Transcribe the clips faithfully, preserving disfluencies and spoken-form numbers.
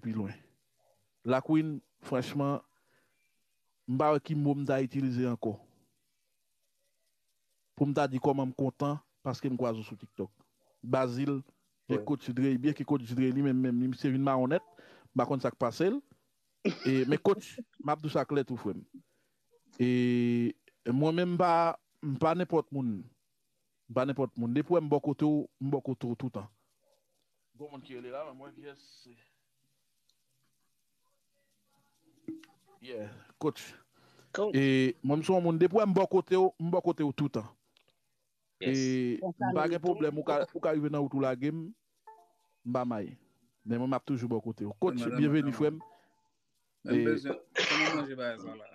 pi lwen. Lakwin, franchman, m pa wè ki mo m ta itilize ankò pou m ta di kòman m kontan paske m kwaze w sou TikTok. Bazil, e Coach Dre, byen ke Coach Dre li menm, menm, li misye vin mawon nèt, m pa konn sa k pase l. E, men Coach, m ap di w sa klè tou, frè m. E mwen menm, m pa, m pa nenpòt moun. M pa nenpòt moun. Depi w wè m bò kote w, m bò kote w toutan. Gon moun ki rele la, mwen, yes. Yeah, coach. Coach. E mwen, m se yon moun, depi w wè m bò kote w, m bò kote w toutan. E m pa gen pwoblèm, ou ka, ou ka rive nan wout ou lage m, m pa may. Men mwen, m ap toujou bò kote w. Coach, byenveni, frè m. Menm bezwen, kòman manje bagay sa la?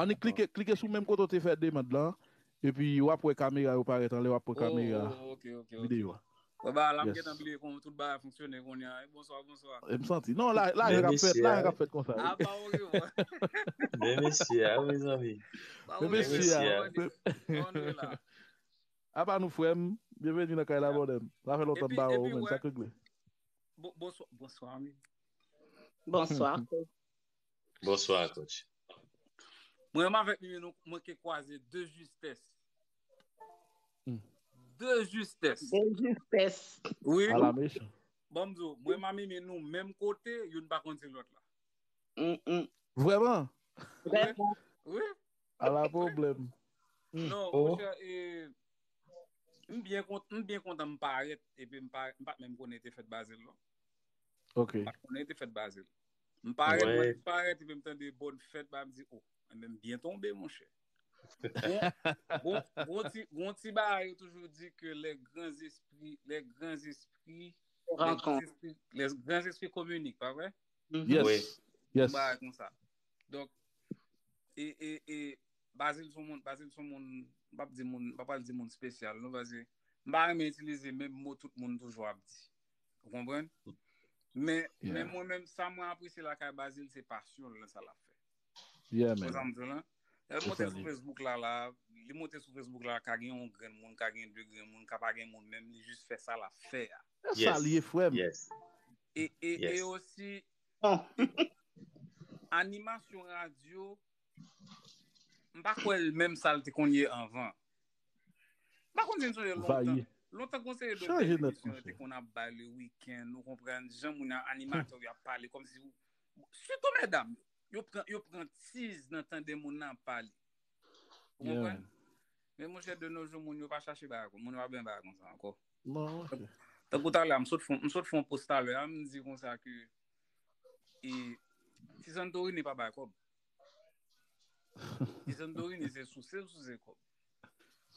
Annik klike, klike sou menm kote w te fè demann lan, epi w ap wè kamera yo parèt anlè, w ap wè kamera videyo a. Wè ba la m gentan bliye kòman tout bagay fonksyone kounye a. Bonswa, bonswa. E m santi. Non, la, lajan k ap fèt, lajan k ap fèt konsa. A pa oke bon. Men mesye a, mezanmi. Men mesye a. Apa nou, frè m? Byenveni nan kay la, bòdè m. Sa fè lontan m pa wè w, men sa k regle? Bonswa, bonswa, wi. Bonswa. Bonswa, coach. Mwen menm avèk Mimi, nou, mwen ke kwaze de justès. De justès. De justès. Wi. Ala mechan. Bon, m di w, mwen menm Mimi, nou menm kote, youn pa konn se lòt la. Vrèman? Vrèman. Wi. Ala pwoblèm. Non, monchè, e, m byen kont-, m byen kontan m parèt, epi m pa, m pa t menm konnen te fèt Bazil, non. Ok. M pa t konnen te fèt Bazil. M parèt, mwen parèt, epi m tande bòn fèt, ba m di, oh, enben m byen tonbe, monchè. Bon, bon, bon ti, bon ti bagay yo toujou di ke les grands esprits, les grands esprits, les grands esprits, les grands esprits communiquent, pa vre? Yes. Yes. Yon bagay konsa. Donk, e, e, e, Bazil se yon moun, Bazil se yon moun, m p ap di moun, m pa pral di moun espesyal, non, paske m pa renmen itilize menm mo tout moun toujou ap di. Ou konprann? Men, men mwen menm, sa mwen apresye lakay Bazil, se pasyon l nan sa l ap fè. Yeah, man. Konprann sa m di w lan? Lè l monte sou Facebook la, la, li monte sou Facebook la, ka gen yon grenn moun, ka gen de grenn moun, ka pa gen moun menm, li jis fè sa l ap fè a. Se sa l ye, frè m. E, e, e osi, animasyon radyo, m pa kwè l menm sa l te konn ye anvan. M pa konn si n sonje lontan. Lontan, gon seri de bèl emisyon yo te konn ap bay le wikenn, ou konprann, jan moun nan, animatè yo ap pale, kòmsi, sitou medam yo, yo pran, yo pran tiz nan tande moun nan ap pale. Ou konprann? Men monchè, de nos jours, moun yo pa chache bagay kon, moun yo pa byen bagay konsa ankò. Tankou talè a, m sot fè, m sot fè yon post talè a, m di konsa ke, e, ti Santorini pa bay kòb. Ti Santorini se souse l souse kòb.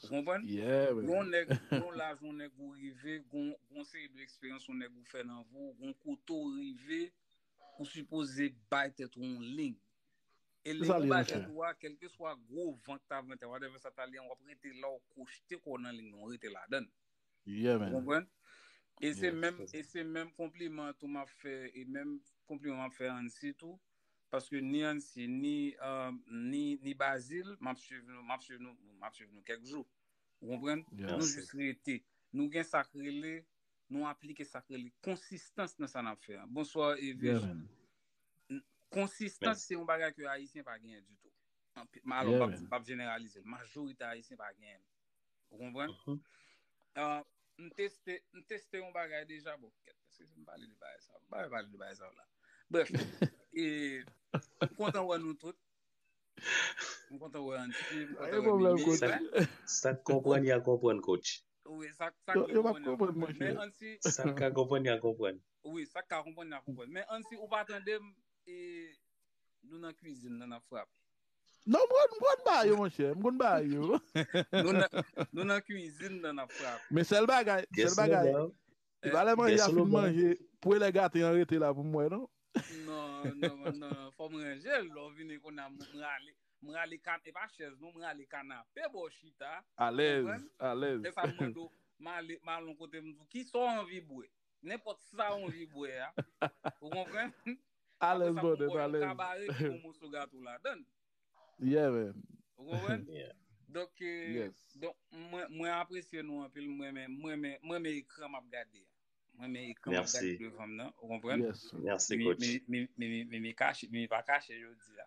Ou konprann? Yon nèg, yon laj, yon nèg ou rive, gon, gon seri de eksperyans yon nèg ou fè nan vi w, gon kote w rive, ou sipoze bay tèt ou yon liy. E liy ou bay tèt ou a, kèlkeswa gwo van k ta vante, whatever sa ta li an, w ap rete la, w kochte kò w nan liy nan, w rete ladan l. Ou konprann? E se menm, e se menm konpliman tou m ap fè, e menm konpliman m ap fè Ansi tou, paske ni Ansi, ni, euh, ni, ni Bazil, m ap swiv nou, m ap swiv nou, m ap swiv nou kèk jou. Ou konprann? Nou jis rete. Nou gen sa k rele, nou aplike sa k rele konsistans nan sa n ap fè a. Bonswa, Evis. Konsistans se yon bagay ke Ayisyen pa genyen ditou. Anpi-, m, alò, m p ap, m p ap jeneralize l. Majorite Ayisyen pa genyen l. Ou konprann? Ah, m teste, m teste yon bagay deja. Bon, kèt, èske se m pale de bagay sa? M pa pale de bagay sa la. Brèf, e, m kontan wè nou tout. M kontan wè Ansi, m kontan wè Mimi. Sa, sa k konprann, y a konprann, coach. Wi, sa, sa k konprann, y a konprann. Men Ansi, sa k ka konprann, y a konprann. Wi, sa k ka konprann, y a konprann. Men Ansi, ou pa tande m, e, nou nan kwizin nan, n ap frape. Non, m konn, m konn ba yo, monchè. M konn ba yo. Nou nan, nou nan kwizin nan, n ap frape. Men sèl bagay, sèl bagay, e pa lè manje a fin manje, premye gate an rete la pou m wè, non? Non, non, non, fò m ranje l. Lè w vini kounye a, m, m rale, m rale kan-, e pa chèz, non, m rale kanape bò chita. Alèz, alèz. E sa m mande w, m ale, m ale yon kote, m di w, kisa w anvi bwè? Nenpòt sa w anvi bwè a. Ou konprann? Apre sa, pou m ba w yon kabare ki gon moso gato ladan l. Yeah, man. Ou konprann? Donk, e, donk, mwen, mwen apresye nou anpil. Mwen renmen, mwen renmen, mwen renmen ekran m ap gade a. Mwen men ekran m ap gade devan m nan, ou konprann? Mèsi, coach. Mimi kache, Mimi pa kache jodi a.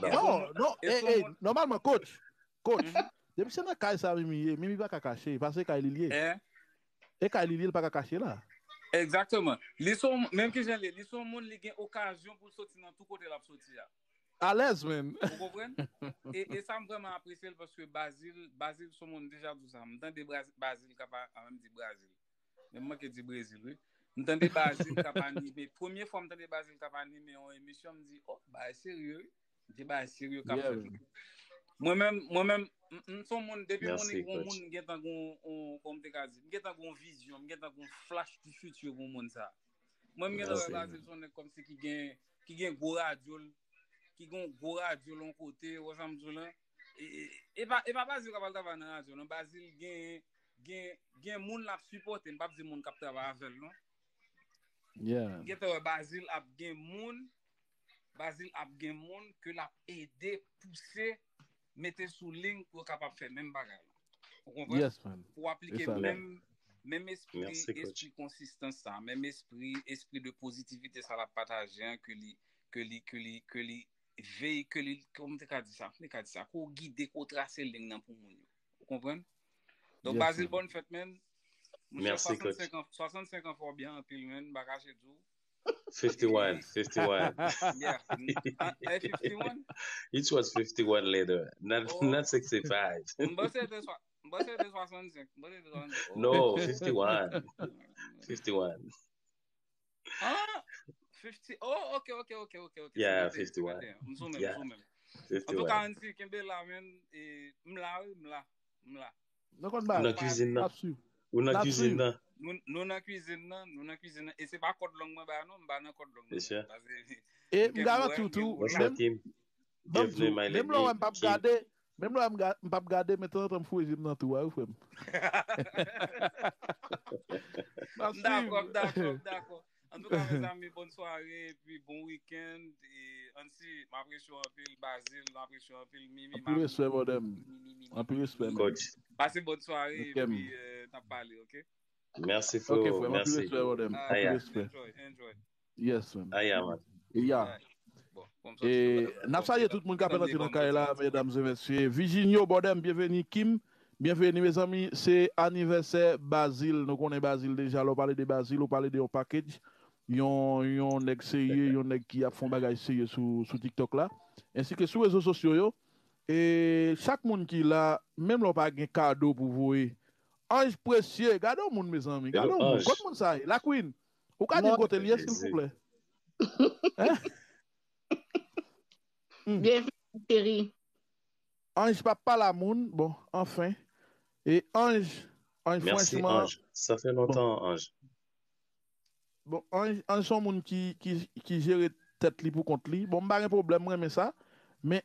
Non, non, e, e, nòmalman, coach, coach, depi se nan kay sa Mimi ye, Mimi pa ka kache, paske kay li l ye. E kay li l ye, l pa ka kache la. Egzakteman. Li se yon, menm ki jan li ye, li se yon moun, li gen okazyon pou l soti nan tout kote l ap soti a. Alèz, man. Ou konprann? E, e sa m vrèman apresye l paske Bazil, Bazil se yon moun, deja di w sa, m tande Bazil k ap, a, m di Brazil. Men m manke di Brezil, wi. M tande Bazil k ap anime. Premye fwa m tande Bazil k ap anime yon emisyon, m di, oh, bagay serye, wi. M di bagay serye k ap fèt. Mwen menm, mwen menm, m se yon moun, depi m konnen gen yon moun, m gentan gen yon, kòman m te ka di, m gentan gen yon vizyon, m gentan gen yon flash du futur pou moun sa. Mwen, m gentan wè Bazil se yon nèg kòmsi ki gen, ki gen gwo radyo l, ki gen yon gwo radyo l yon kote, ou wè sa m di w lan. E, e, e pa, e pa Bazil k ap al travay nan radyo, non. Bazil gen, gen, gen moun l ap sipòte, m p ap di moun k ap travay avè l, non. M gentan wè Bazil ap gen moun, Bazil ap gen moun ke l ap ede, pouse, mete sou liy pou yo kapab fè menm bagay la. Ou konprann? Pou w aplike menm, menm espri, espri konsistans sa, menm espri, espri de pozitivite sa l ap pataje an, ke li, ke li, ke li, ke li veyikile, kòman m te ka di sa? Kòman m te ka di sa? Ke w gide, ke w trase liy nan pou moun yo. Ou konprann? Donk, Bazil, bòn fèt, man. Monchè, swasannsenk an, swasannsenk an fè w byen anpil, man. M pa kache di w. fifty-one, fifty-one. Yeah. Ah, eh, fifty-one? It was fifty-one later, not, not sixty-five. M panse te swa-, m panse te swasannsenk. M panse te swasannsenk. No, fifty-one. fifty-one. Ah, fifty. Oh, ok, ok, ok, ok, ok. Yeah, fifty-one. M sou menm, m sou menm. Antouka, Andy, kenbe la, man. E, m la, wi, m la. M la. Nou konn bagay. Nan kwizin nan. Ou nan kwizin nan. Nou, nou nan kwizin nan, nou nan kwizin nan. E se pa kòd long mwen ba non, m pa nan kòd long mwen. Mesye. E m garanti w tou, Bonsoir, Kim. Menm lè w wè m p ap gade, menm lè w wè m p ap gade, men tanzantan m foure je m nan tou a, wi, frè m. M dakò, m dakò, m dakò. Antouka, mezanmi, bòn sware, epi bon wikenn. E Ansi, m apresye w anpil, Bazil, m apresye w anpil, Mimi. Anpil respè, brother m. Anpil respè, man. Pase bòn sware, epi n ap pale, ok? Mèsi, freo. Ok, frè m, anpil respè, brother m. Anpil respè. Enjoy, enjoy. Yes, man. Aya, man. Yeah. Bon, E n ap salye tout moun k ap antre nan kay la, medam e mesye. Virginio, brother m, byenveni. Kim, byenveni, mezanmi. Se anivèsè Bazil. Nou konnen Bazil deja. Lè w pale de Bazil, ou pale de yon package. Yon, yon nèg serye, yon nèg ki ap fè yon bagay serye sou, sou TikTok la. Ensi ke sou rezo sosyo yo. E chak moun ki la, menm lè w pa gen kado pou voye. Ange Précieux, gade yon moun, mezanmi. Gade yon moun. Kot moun sa ye? La Queen. Ou ka di m kote l ye, silvouplè? Byenvini, cheri. Ange pa pale a moun. Bon, anfen. E Ange, Ange, Merci, franchman, Ange. Sa fè lontan, Ange. Bon, Ange, Ange se yon moun ki, ki, ki jere tèt li pou kont li. Bon, m pa gen pwoblèm, mwen renmen sa. Men